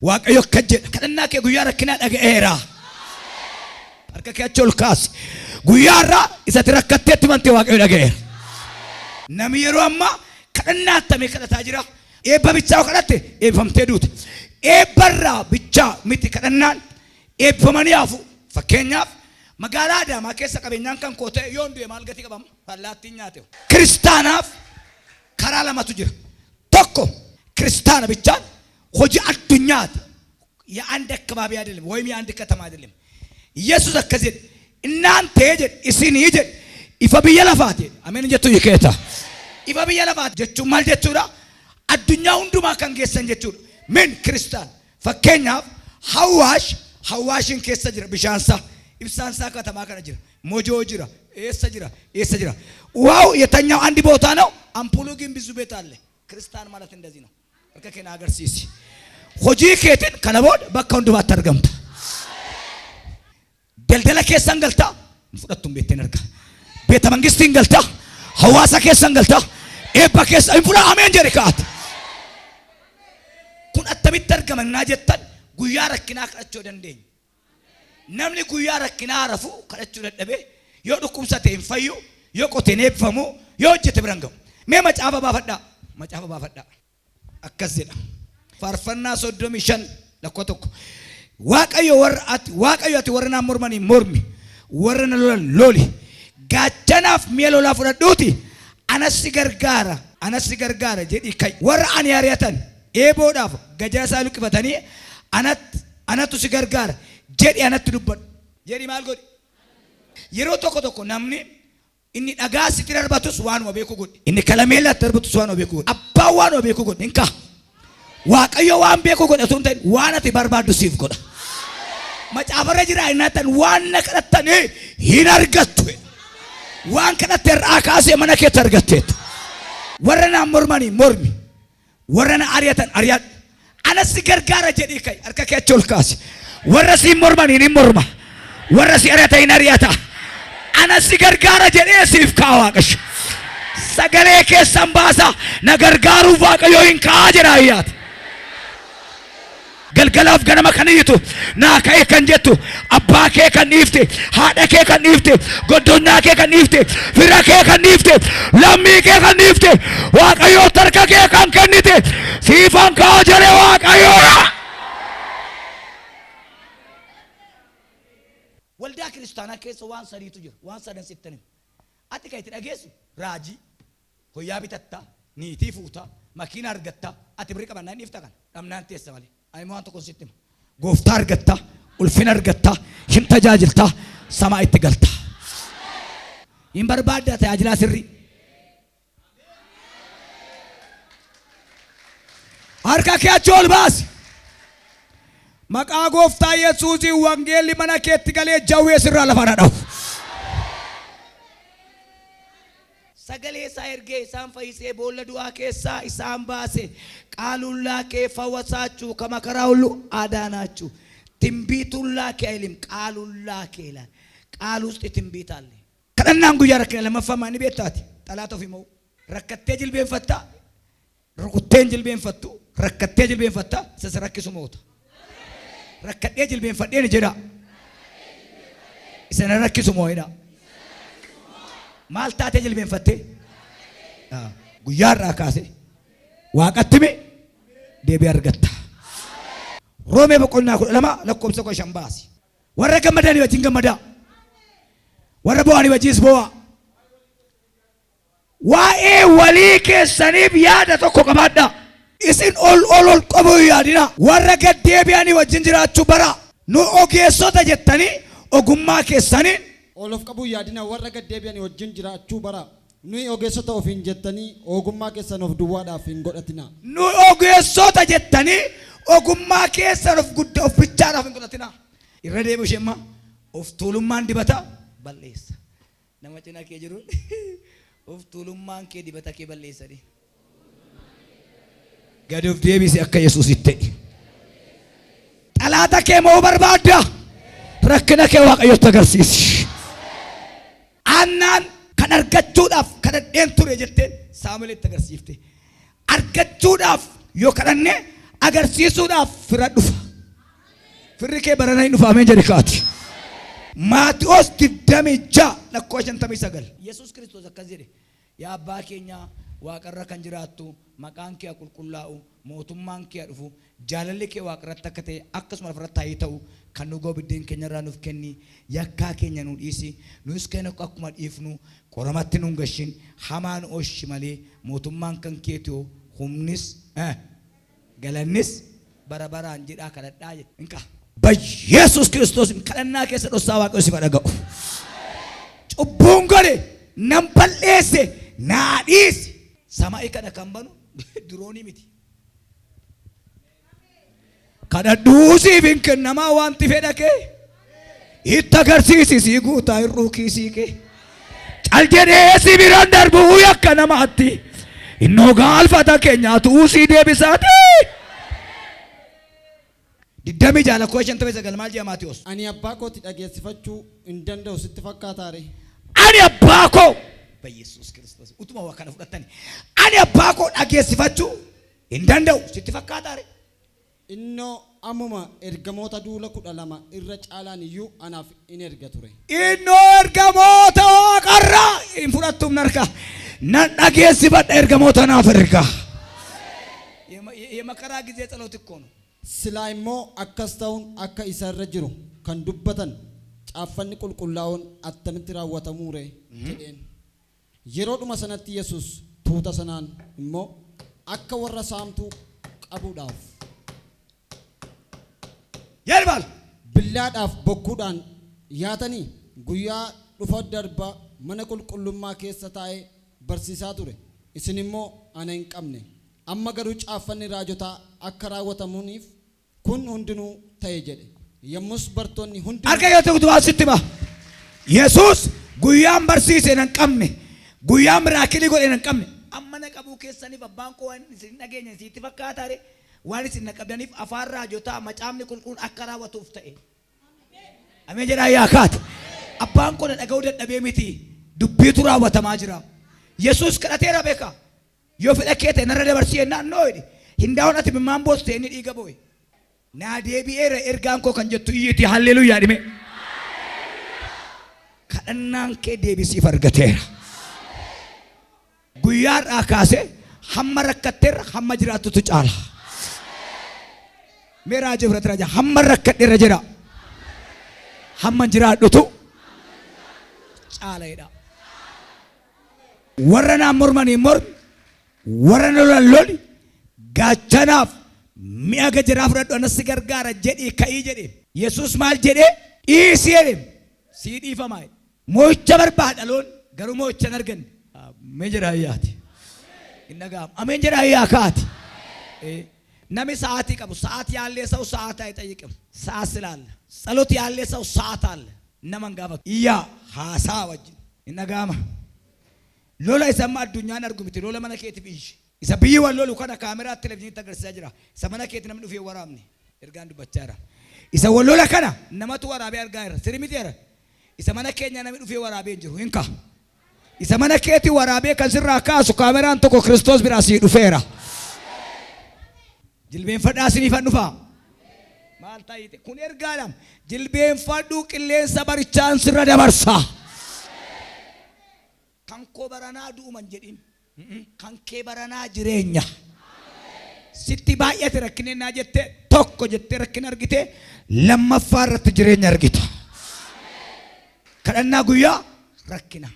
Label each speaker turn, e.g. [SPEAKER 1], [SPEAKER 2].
[SPEAKER 1] Waaqayyo akkas jedha. Kadhannaa kee guyyaa rakkinaa dhaga'eera. Harka kee achi ol kaasi. Guyyaa har'aa isatti rakkatteetti mantee Waaqayyo dhaga'eera. Namni yeroo ammaa kadhannaa attamii kadhataa jira. Eebba bichaa yoo kadhatte eebbifamtee duute. Eebbarraa bichaa miti kadhannaan eebbifamanii hafu. Fakkeenyaaf magaalaa Adaamaa keessa qabeenyaan kan koo ta'e yoon du'e maal gatii qabama? Allaattiin nyaate. Kiristaanaaf karaa lamatu jira. Tokko kiristaana bichaan hojii addunyaati. የአንድ አካባቢ አይደለም ወይም የአንድ ከተማ አይደለም። ኢየሱስ akkas jedhe እናንተ jedhe isinii jedhe ifa biyya lafaati jedhe. Ameen jettu hiikeeta. Ifa biyya lafaati jechuun maal jechuudha? Addunyaa hundumaa kan geessan jechuudha. Min kiristaan fakkeenyaaf Hawaash Hawaashin keessa jira bishaansaa ibsaansaa katamaa kana jira ሞጆ jira eessa jira eessa jira ውሃው የተኛው አንድ ቦታ ነው። አምፑሉ ግን ብዙ ቤት አለ። ክርስቲያን ማለት እንደዚህ ነው። Harka kee na agarsiisi. Hojii keetiin kana booda bakka hundumaatti argamta. Daldala keessan galta hin fudhattu hin beekteen arga. Beeta mangistiin galta hawaasa keessan galta eebba keessa hin fudha ameen jedhe kaa'ate. Kun attamitti argamannaa jettan guyyaa rakkinaa kadhachuu dandeenya. Namni guyyaa rakkinaa rafu kadhachuu dadhabee yoo dhukkubsate hin fayyu, yoo qote hin eebbifamu, yoo hojjete bira hin ga'u. Mee macaafa baafadhaa. Macaafa baafadhaa. Akkas jedha. Faarfannaa 35 lakkoo 1. Waaqayyo warra ati Waaqayyo ati warra naan mormanii mormi warra na lolan loli gaachanaaf mi'a lolaa fudhadhuuti anas si gargaara anas si gargaara jedhii ka'i. Warra ani ari'atan eeboodhaaf gajaa isaa luqqifatanii anatti anatu si gargaara jedhi anatti dubbadhu. Jedhi maal godhi? Yeroo tokko tokko namni inni dhagaa sitti darbatus waanuma beeku godhi. Inni kalameellaatti darbatus waanuma beeku godhi. Abbaan waanuma beeku godhi. Hin ka'a. Waaqayyo waan beeku godha osoo hin ta'in waan ati barbaaddu siif godha. Macaafarra jira inni tan waan na kadhattanii hin argattu. Waan kadhatte irraa kaasee mana keetti argatteetta. Warra naan mormanii mormi. Warra na ari'atan ari'adhu. Anas si gargaara jedhii ka'i. Harka kee achi ol kaasi. Warra siin mormanii ni morma. Warra si ari'atan hin ari'ata. Anas si gargaara jedhee siif ka'a Waaqayyo. Sagalee keessan baasa na gargaaruuf Waaqayyo hin ka'a jedha ayyaati. Galgalaaf ganama kan iyyitu naa ka'e kan jettu abbaa kee kan dhiifte haadha kee kan dhiifte goddonyaa kee kan dhiifte fira kee kan dhiifte lammii kee kan dhiifte Waaqayyootti harka kee kan kennite siifan ka'a jedhe Waaqayyoodha. Waldaa kiristaanaa keessa waan sadiitu jira. Waan sadan sittan hima. Ati kan itti dhageessu raajii, hoyyaa bitattaa, niitii fuutaa, makiina argattaa, ati birri qabannaa hin dhiifta kana. Dhabnaan teessa malee. Ani immoo waan tokko sitti hima. Gooftaa argattaa, ulfina argattaa, hin tajaajiltaa, samaa itti galta. Hin barbaaddaa tajaajilaa sirrii. Harka kee achi ol baasi. Maqaa gooftaa Yesuusiin wangeelli mana keetti galee jawwee sirraa lafa na dha'u. Sagalee isaa ergee isaan fayyisee boolla du'aa keessaa isaan baase. ቃሉን ላከ ፈወሳችሁ፣ ከመከራ ሁሉ አዳናችሁ። ትንቢቱን ላከ አይልም፣ ቃሉን ላከ ይላል። ቃል ውስጥ ትንቢት አለ። Kadhannaan guyyaa rakkina lammaffaa maal ni beektaati? Xalaata ofii mo'u. Rakkattee jilbeenfattaa, rukutteen jilbeenfattu, rakkattee jilbeenfattaa, isa si rakkisu moota. Rakkadhee jilbeenfadhee ni jedha. Isa na rakkisu moo'edha. Maal taatee jilbeenfattee? Guyyaa irraa kaasee waaqatti mi deebii argatta. Roomee boqonnaa 12 lakkoofsa 15 baasi. Warra gammadanii wajjin gammadaa. Warra bo'anii wajjinis bo'aa. Waa'ee walii keessaniif yaada tokko qabaadhaa. Isin ol ol ol qabuu hin yaadinaa. Warra gad deebi'anii wajjin jiraachuu bara. Nu ogeessota jettanii ogummaa keessaniin.
[SPEAKER 2] Ol of qabuu hin yaadinaa. Warra gad deebi'anii wajjin jiraachuu bara. Nuyi ogeessota ofiin jettanii ogummaa keessan of duwwaadhaaf hin godhatinaa.
[SPEAKER 1] Nu ogeessota jettanii ogummaa keessan of gudda of bichaadhaaf hin godhatinaa. Irra deebi'u ishee immoo of tuulummaan dibata balleessa. Nama cinaa kee jiru of tuulummaan kee dibata kee balleessanii. Gadi of deebisi akka Yesuusitti ta'e. Xalaata kee mo'uu barbaadda. Rakkina kee Waaqayyotti agarsiisi. Annaan kan argachuudhaaf kadhadheen ture jetteen Saamu'eelitti agarsiifte. Argachuudhaaf yoo kadhanne Agarsiisuudhaaf fira dhufa. Firri kee barana hin dhufa ameen jedhi kaati. Maatiyoos 26 lakkoofsa 59. Yesuus Kiristoos akkas jedhe: "Yaa abbaa keenya waaqarra kan jiraattu, maqaan kee haa qulqullaa'u, mootummaan kee haa dhufu, jaalalli kee waaqarratti akka ta'e akkasuma lafarratti haa ta'u, kan nu ga'u biddeen keenya irraa nuuf kenni, yakkaa keenya nu dhiisi, nus keenya akkuma dhiifnu, qoramatti nu hin gashin, hamaa nu oolchi malee, mootummaan kan keetii, humnis galannis bara baraan" jedhaa kadhadhaa jedhe. Inqa. በኢየሱስ ክርስቶስ kadhannaa keessa dhossaa Waaqayyo si dhaga'u. Cubbuun godhe nan balleesse naa dhiisi. Samaa'ii kana kan banu diroonii miti. Kadhadhuu siif hin kennamaa wanti fedha kee. Itti agarsiisi sii guutaa hir'uu kiisii kee. Cal jedhee si biraan darbuu yakka namaatti. Innoo gaalfata keenyaatu sii deebisaati. 26 lakkoofsa 59 maal jedha Maatiyos?
[SPEAKER 2] Ani abbaa kooti dhageessifachuu hin danda'u sitti fakkaataare?
[SPEAKER 1] Ani abbaa koo በኢየሱስ ክርስቶስ utuma waa kana fudhattani ani abbaa koo dhageessifachuu hin danda'u sitti fakkaataare?
[SPEAKER 2] Innoo ammuma ergamoota duula 12 irra caalaan iyyuu anaaf in erga ture.
[SPEAKER 1] Innoo ergamoota waaqarraa hin fudhattum narka nan dhageessifadha ergamoota naaf erga. የመከራ ጊዜ ጸሎት እኮ ነው።
[SPEAKER 2] Silaa immoo akkas ta'uun akka isa irra jiru kan dubbatan caaffanni qulqullaa'oon attamitti raawwatamuu ree jedheen. Yeroodhuma sanatti Yesus tuuta sanaan immoo akka warra saamtuu qabuudhaaf
[SPEAKER 1] Yerbaal
[SPEAKER 2] billaadhaaf bokkuudhaan yaatanii guyyaa dhufa darba mana qulqullummaa keessa taa'ee barsiisaa ture. Isin immoo ana hin qabne. Amma garuu caaffanni raajotaa akka raawwatamuuniif kun hundinuu ta'e jedhe. Yommus bartoonni hundinuu
[SPEAKER 1] Harka yoo ta'u waan sitti hima. Yesuus guyyaan barsiise nan qabne, guyyaan miraakilii godhe nan qabne. Amma na qabuu keessaniif abbaan koo waan isin dhageenya sitti fakkaataare? Waan isin na qabdaniif afaan raajotaa macaafni qulqulluun akka raawwatuuf ta'e. Ameen jedhaa yaa kaate. Abbaan koo na dhaga'uu dadhabee miti, dubbiitu raawwatamaa jira. Yesuus kadhateera beeka. Yoo fedha kee ta'e narra dabarsii jennaan noo jedhe. Hindaa'oon ati imimmaan boostu inni dhiiga boo'e. Naa deebi'eera ergaan koo kan jettu iyyiiti halleluuyaa dhime. Kadhannaan kee deebisiif argateera. Guyyaadhaa kaasee hamma rakkatteerra hamma jiraattutu caala. Mee raajii biratti raajaa hamma rakkadheerra jedha. Hamma jiraadhutu caala jedha. Warra naan mormanii mormi, warra na lolan loli, gaachanaaf mi'a gajaraa fudhadhu anas si gargaara jedhii ka'ii jedhe. Yesuus maal jedhee? Dhiisii jedhe. Sii dhiifamaa jedhe. Mo'icha barbaada loon garuu mo'icha hin arganne. Ameen jedha ayyaati. Hin dhaga'amu. Ameen jedha ayyaa kaati. Nami sa'aatii qabu ሰዓት ያለ ሰው ሰዓት አይጠይቅም። ሰዓት ስላለ ጸሎት ያለ ሰው ሰዓት አለ። Naman gaafatu. Iyyaa haasaa wajjin. Hin dhaga'ama. Lola isa amma addunyaan argu miti, lola mana keetiif iyyi. Isa biyyi wal lolu kana kaameraa televizyiinitti agarsiisaa jira. Isa mana keetti namni dhufee waraabne ergaan dubbachaa jira. Isa wal lola kana namatu waraabee argaa jira. Sirrii miti jira. Isa mana keenya namni dhufee waraabee hin jiru. Hin ka'a. Isa mana keetti waraabee kan sirraa kaasu kaameraan tokko Kiristoos biraa sii dhufeera. Jilbeenfadhaa isiniifan dhufaa. Maal taayite? Kun ergaadha. Jilbeenfadhuu qilleensa barichaan sirra dabarsa. Kan koo baranaa du'uman jedhin. Kan kee baranaa jireenya. Sitti baay'ate rakkinennaa jette tokko jettee rakkina argite, lammaffaa irratti jireenya argita. Kadhannaa guyyaa rakkina.